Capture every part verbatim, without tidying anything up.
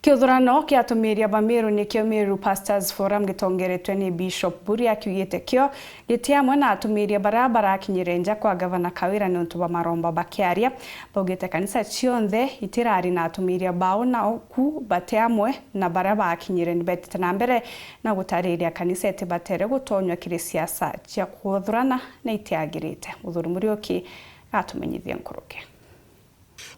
Kiuthurano kia atumiria ba Meru nikio Meru Pastors Forum gitongeretwe ni Bishop Buri akiugite kio giti amwe na atumiria baria barakinyire nja kwa Gavana Kawira niuntu bwa maromba bakiaria. Baugite kanisa cionthe itirari na atumiria bao, na ku bati amwe na baria bakinyire nibetite na mbere na gutariria kanisa itibatere gutonywa kiri siasa cia kuthurana na itiagirite. Muthuri Muriuki atumenyithie nkuruki.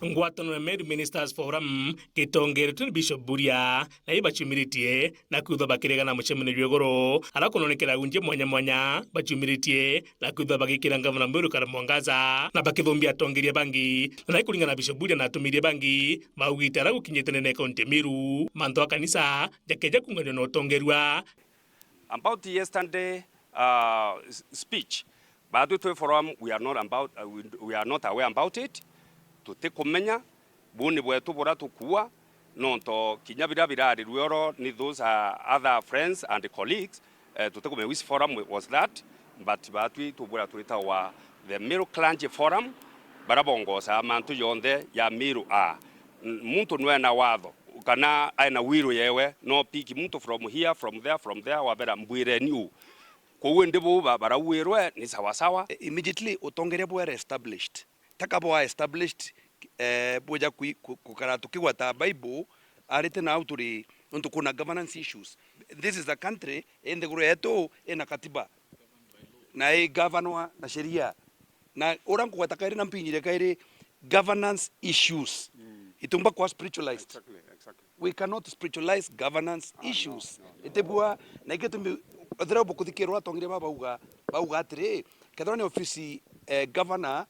Ngwataniro ya Meru Ministers Forum gitongeretwe ni Bishop Buria, na ibaciumiritie na kwithwa bakiregana mucemanio jwa iguru, ara kunonekera aunji mwanya mwanya baciumiritie na kwithwa bagikira Ngavana Mwiru Kara Mwangaza, na bakithumbia atongeria bangi. Na nai kuringana na Bishop Buria na atumiria bangi, baugite ara gukinyite nene kaunti ya Meru, mantu a kanisa jakeja kuunganua na utongerua. About yesterday, uh, s-, speech, batwi twi forum, we are not about, uh, we, we are not aware about it. Tutikumenya, buu ni bwetu buria tukuua, nonto kinya biria birarirue oro ni those are other friends and colleagues, eh, tutikumenya which forum was that, but batwi tubwira twitawa the Meru Clergy Forum, baria bongosaa mantu jonthe ya Meru a. N-, muntu nwena watho, kana aena will yewe, no pick muntu from here, from there, from there, wabera mbwireni uu. Kwou indi buu ba-, barauirwe ni sawa sawa. Immediately utongeria bwere established. Taka bwa established, eh, bwija kui-, ku-, gukara tukigwata Bible, arite nau turi, nontu kuna governance issues. This is a country, i nthiguru yetu ina katiba. Na i governwa na sheria. Na uria nkugweta kairi na mpinyire kairi, governance issues. Itiumba kwa spiritualized. Exactly, exactly. We cannot spiritualize governance issues. Itibua, na ikio tumi, ethira bukuthikirwa atongeria baba bauga, bauga atiri, kethirwa ni ofisi, eh, governor,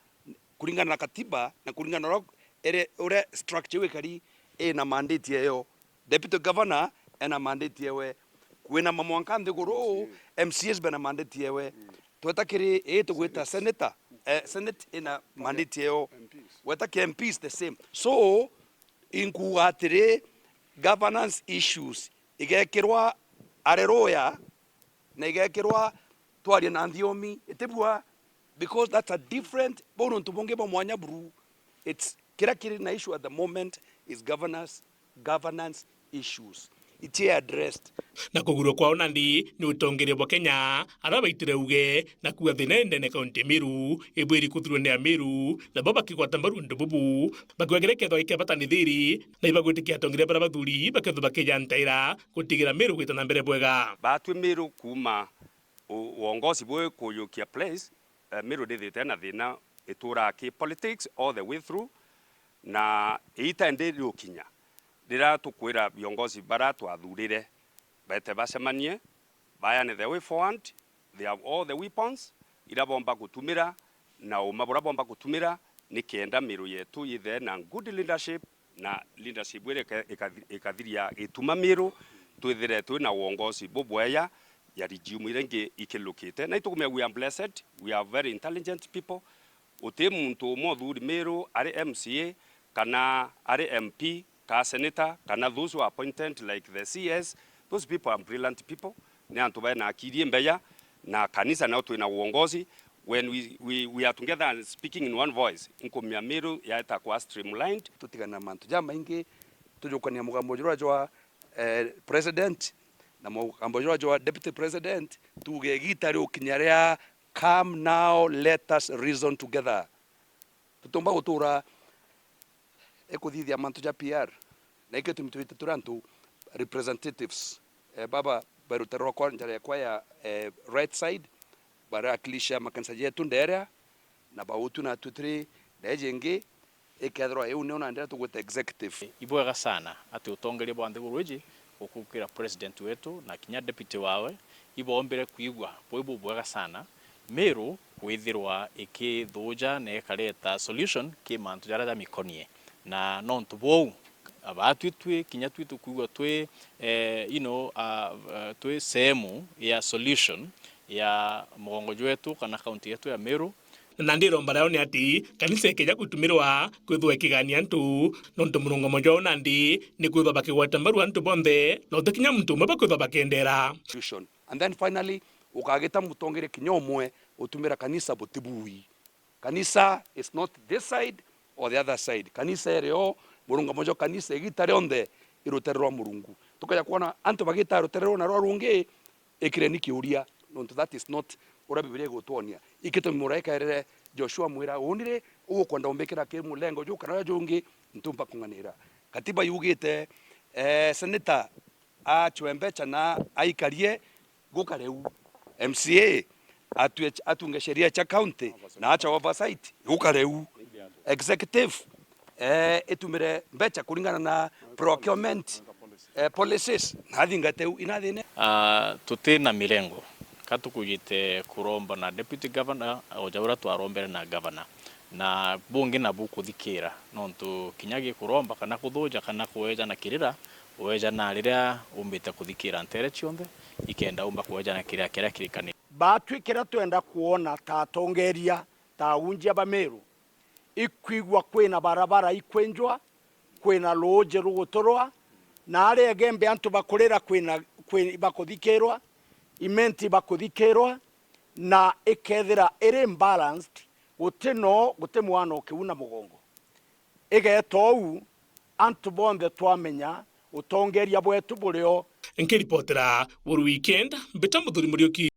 kuringana na katiba na kuringana na uria ere-, uria structure iu ikari, ina mandate eyo. Deputy governor ena mandate ewe. Kwina mamwanka nthiguru, M C As bena mandate ewe. Tweta kiri ii tugwita senator, eh, senate ina mandate eyo. Weta ki M Ps the same. So, inkuuga atiri, governance issues igekirwa areruya, na igekirwa twarie na nthiomi, itibua, because that's a different, bau ni untu bungi bwa mwanya buru. It's, kiria kiri na issue at the moment is governance, governance issues. Iti addressed. Na kugurwa kwao nandi ni utongeria bwa Kenya, aria baitire uge na kuuga thina i ndene kaunti ya Meru, ibwiri kuthurwa ni Ameru, nabo bakigwata mbaru untu bubu, bakiuga kiria kethwa ikia bata ni thiri, na ibagwitikia atongeria baria bathuri bakethwa bakija ntaira gutigira Meru gwita na mbere bwega. Batwi Meru kuuma u-, uongozi bwi kuyukia place, eh, Meru ndithite na thina ituraa ki politics all the way through, na iita ndi riukinya riria tukwira viongozi baria twathurire bete bacemanie, bayane the way forward, they have all the weapons iria bomba gutumira na uma buria bomba gutumira, nikenda Meru yetu yithire na good leadership, na leadership iria ika-, ikathi-, ikathiria gituma Meru, twithire twina uongozi bubwega ya regime iria ingi ikilukite. Na itukumenya we are blessed, we are very intelligent people. Uti muntu umwe uthuri Meru ari M C A, kana ari M P, ka senator, kana those who are appointed like the C S, those people are brilliant people. Ni antu bena akili imbeya, na kanisa nao twina uongozi. When we, we, we are together and speaking in one voice, inkumenya Meru yaeta kwa streamlined. Tutigana na mantu jamaingi, tujukania mugambo juria jwa, eh, president, na mugambo juria jwa deputy president, tuge igita riukinya ria come now, let us reason together. Tutiumba gutura ikuthithia mantu ja P R. Na ikio gitumi twite turi antu representatives. Eh, baba bai rutere rwakwa, njara yakwa ya, eh, right side, barawakilisha makanisa jetu nderia, na bautu na twitiri nderia jingi, ikethirwa iu nio nandira tugwita executive. Ibwega sana ati utongeria bwa nthiguru iji gukukira president wetu na kinya deputy wawe, iboombire kwigua bwi bubwega sana Meru kwithirwa ikithuja na ikareta solution ki mantu jaria jamikonie. Na nontu bou, abatwi twi, kinya twi tukwigua twi, eh, you know, ah, ah, twi sehemu ya solution ya mugongo jwetu kana kaunti yetu ya Meru. Na nandi iromba riao ni ati kanisa ikeja gutumirwa kwithwa ikigania antu, nontu murungamo jwao nandi ni kwithwa bakigwata mbaru antu bonthe, na uti kinya muntu umwe bakwithwa bakiendera. Constitution. And then finally, ukagita mutongeria kinya umwe utumira kanisa butibui. Kanisa is not this side or the other side. Kanisa iri o, murungamo jwa kanisa igita rionthe i rutere rwa Murungu. Tukaja kwona antu bagita rutere ruu na rwa rungi, ikireni kiuria, nontu that is not uria Bibilia igutwonia. Ikitumi muraika erire Joshua, mwira, uuni ri, ugukwenda umbikira ki mulengo juu kana uria jungi, ntumba kung'anira. Katiba yugite, eh, senator acwe mbeca na aikarie, gukare u. M C A atue, atunge sheria cia county na acha oversight, gukare u. Executive, eh, itumire mbeca kuringana na procurement, eh, policies, na athingate u inathine. Ah, tuti na mirengo. Ka tukujite kuromba na deputy governor, o ja uria twarombere na governor. Na bungi nabu kuthikira, nontu kinya gikuromba kana kuthuja kana kweja na kirira, weja na riria umbite kuthikira ntere cionthe, ikenda umba kweja na kirira kiria kirikanite. Baatwi kiria twenda kwona ta atongeria, ta aunjia ba Meru, ikwigua kwina barabara ikwenjwa, kwina ruuji ruguturwa, na aria Igembe antu bakurira kwina, kwi-, bakuthikirwa, imenti bakuthikirwa, na ikethira iri balanced, guti no, guti mwana ukiuna mugongo. Igeeta uu, antu bonthe twamenya utongeria bwetu burio. Nkiripotera Weru Weekend, mbita Muthuri Muriuki.